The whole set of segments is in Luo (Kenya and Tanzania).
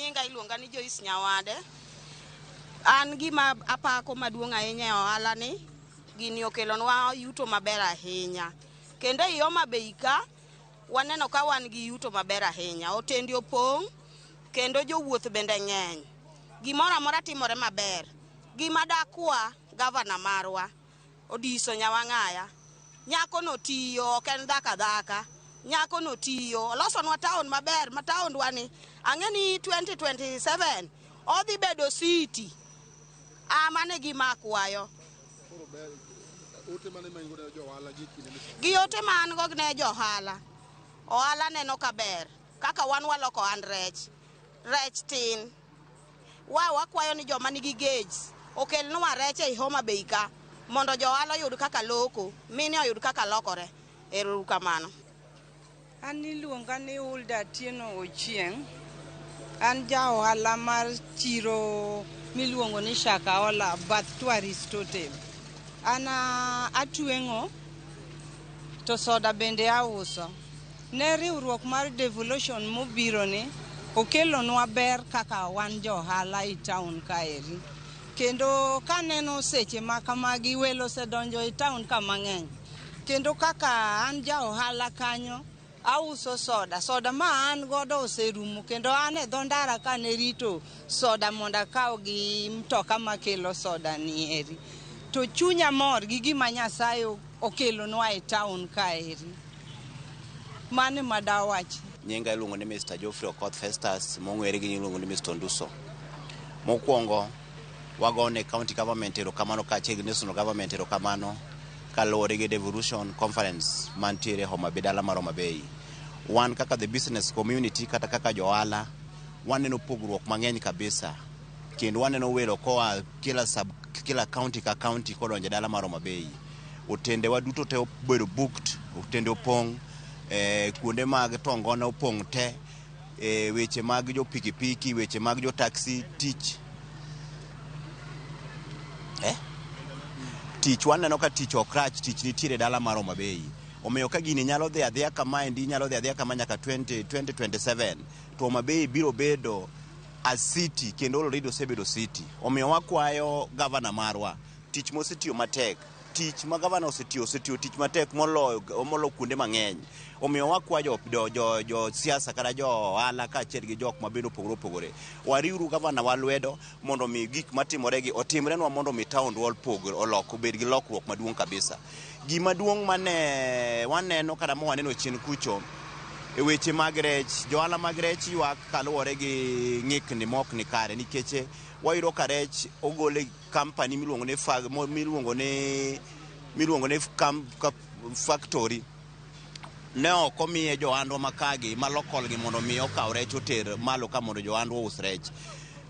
Nyinga iluonga ni Joyce Nyawade. An gima apako maduong' ahinya e ohala ni gini okelonwa yuto maber ahinya. Kendo ei Homa Bay ka waneno ka wan gi yuto maber ahinya. Otendi opong' kendo jowuoth bende ng'eny. Gimoro amora timore maber. Gima dakwa gavana marwa Odiso Nyawang'aya. Nyako no tiyo, ok en dhaka dhaka. Nyako no tiyo, olosonwa town maber ma taondwa ni ang'e ni 2027 odhi bedo city. Ah, mano e gima akwayo. Gi ote ma an go ne jo ohala. Ohala neno ka ber. Kaka wan waloko ohand rech. Rech tin. Wa wakwayo ni joma nigi gauge okelnwa rech ei Homa Bay ka mondo jo ohala oyud kaka loko, mine oyud kaka lokore. Ero uru kamano. An iluonga ni Hulda Atieno Ochieng'. An ja ohala mar chiro miluongo ni Shakahola bath Tourist Hotel. An atweng'o to soda bende auso. Ne riwruok mar devolution mobiro ni okelonwa ber kaka wan jo ohala e town kaeri. Kendo kaneno seche ma kamagi welo osedonjo e town ka mang'eny. Kendo kaka an ja ohala kanyo auso soda. Soda ma an godo oserumo kendo an e dho ndara kane rito soda mondo akaw gi mtoka makelo soda ni eri. To chunya mor gi gima Nyasaye okelonwa e town kaeri. Mano ema dawachi. Nyinga iluongo ni Mr. Geoffrey Okoth Festus, mong'ere gi nying iluongo ni Mr. Onduso. Mokwongo, wagone county government erokamano kaachiel gi national government erokamano kaluwore gi devolution conference mantiere Homa Bay, dala mar Homa Bay. Wan kaka the business community kata kaka johala waneno pogruok mang'eny kabisa kendo waneno welo koa kila sub, kila county ka county kodonjo e dala mar Homa Bay. Otendewa duto te obedo booked, otende opong', kuonde mag tongona opong' te, weche mag jo pikipiki, weche mag jo taxi, tich eh? Tich waneno ka tich ok rach, tich nitiere e dala mar Homa Bay. Omiyo ka gini nyalo dhi adhiya kamaendi, nyalo dhi adhiya kama nyaka 20, 2027 to Homa Bay biro bedo a city kendo already osebedo city. Omiyo wakwayo gavana marwa tich mosetiyo matek tich ma gavana osetiyo osetiyo tich matek moloyo molo kuonde mang'eny. Omiyo wakwayo jo, jo, jo, jo siasa kata jo ohala kaachiel gi jok ma bende opogore opogore wariwuru gavana wa lwedo mondo mi gik matimore gi otimrenwa mondo mi taondwa opogre olok obed gi lokruok maduong' kabisa. Gima duong' mane waneno kata ma waneno chien kucho e weche mag rech, johala mag rech ywak kaluwore gi ng'ikni mok ni kare nikech wayudo ka rech ogol e company miluongo ni fag, miluongo ni miluongo ni factory ne ok omiye johandwa makagi ma local gi mondo mi okaw rech oter malo ka mondo johandwa ous rech.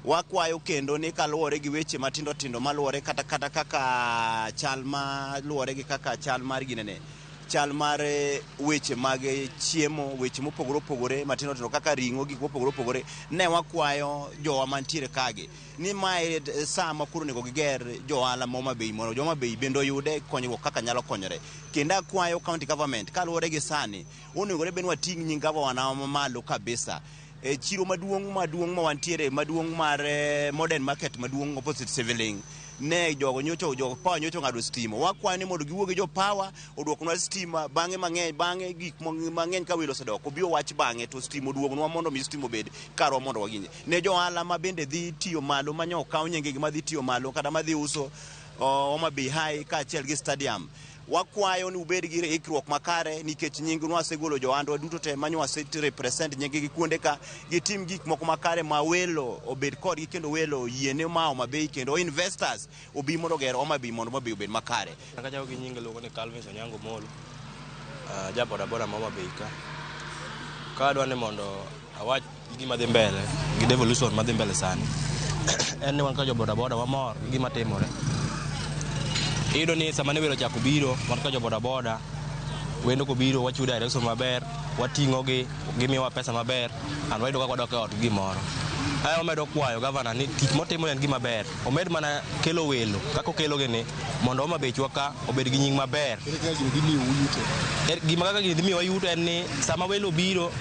Wakwayo kendo ni kaluwore gi weche matindo tindo maluwore kata kata kaka chal ma luwore gi kaka chal mar ginene chal mar weche mag chiemo weche mopogore opogore matindo tindo kaka ring'o gik mopogore opogore ne wakwayo jowa mantiere kagi ni mae sa ma koro onego giger johala ma Homa Bay mondo jo Homa Bay bende oyude konyruok kaka nyalo konyore. Kendo akwayo county government kaluwore gi sani onegore bed ni wating' nying gavana malo kabisa. E chiro maduong' maduong' ma wantiere maduong' mar modern market maduong' opposite Civiling ne jogo nyocha jo power nyocha ong'ado stima. Wakwayo ni mondo giwuo gi jo power oduoknwa stima bang'e mang'eny bang'e gik mang'eny ka welo osedok obi owach bang'e to stima oduognwa mondo mi stima obed karwa mondo waginje. Ne jo ohala ma bende dhi tiyo malo manyo okaw nyingegi madhi tiyo malo kata madhi uso Homa Bay High kaachiel gi stadium. Wakwayo ni ubed gi ikruok makare nikech nying nwasegolo johandwa duto te ma nwase represent nying gi kuonde ka gitim gik moko makare ma welo obed kodgi kendo welo yiene ma Homa Bay kendo investors obi mondo oger Homa Bay mondo Homa Bay obed makare. Kachako gi nyinga iluongo ni Calvin Onyango Molo, ja bodaboda ma Homa Bay ka. Ka adwa ni mondo awach gima dhi mbele gi devolution madhi mbele sani en ni wan kaka jo bodaboda wamor gi gima timore. Iyudo ni sama ne welo ochako biro, wan kaka jo bodaboda wendo kobiro wachiwo direction maber, wating'ogi, gimiyowa pesa maber and wayudo kaka wadok e ot gi gimoro. Ae wamedo kwayo gavana ni tich motimo en gima ber, omed mana kelo welo kaka okelogi ni mondo Homa Baychwa ka obed gi nying maber. Ere kaka gini dhi miyo yuto? Gima kaka gini dhi miyowa yuto en ni sama welo biro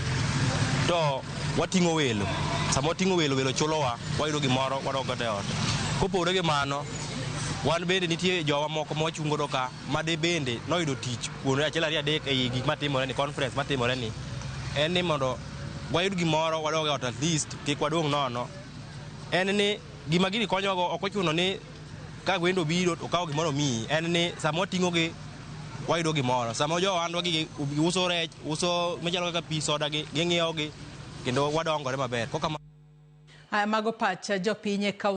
To wating'o welo. Sama wating'o welo, welo chulowa, wayudo gimoro, wadok godo e ot. Kopogore gi mano, wan bende nitie jowa moko ma wachung' godo ka, ma de bende noyudo tich kuonde achiel ariyo adek ei gik matimore ni, conference matimore ni, en ni mondo wayud gimoro wadog e ot at least, kik wadong' nono. En ni gima gini konyowago ok ochuno ni ka wendo obiro to okawo gimoro omiyi. En ni sama wating'ogi wayudo gimoro. Sama jo ohandwa gi uso rech, uso machalo kaka pi, soda gi, ging'iewo gi, kendo wadongore maber. Kok Mago pach jopiny e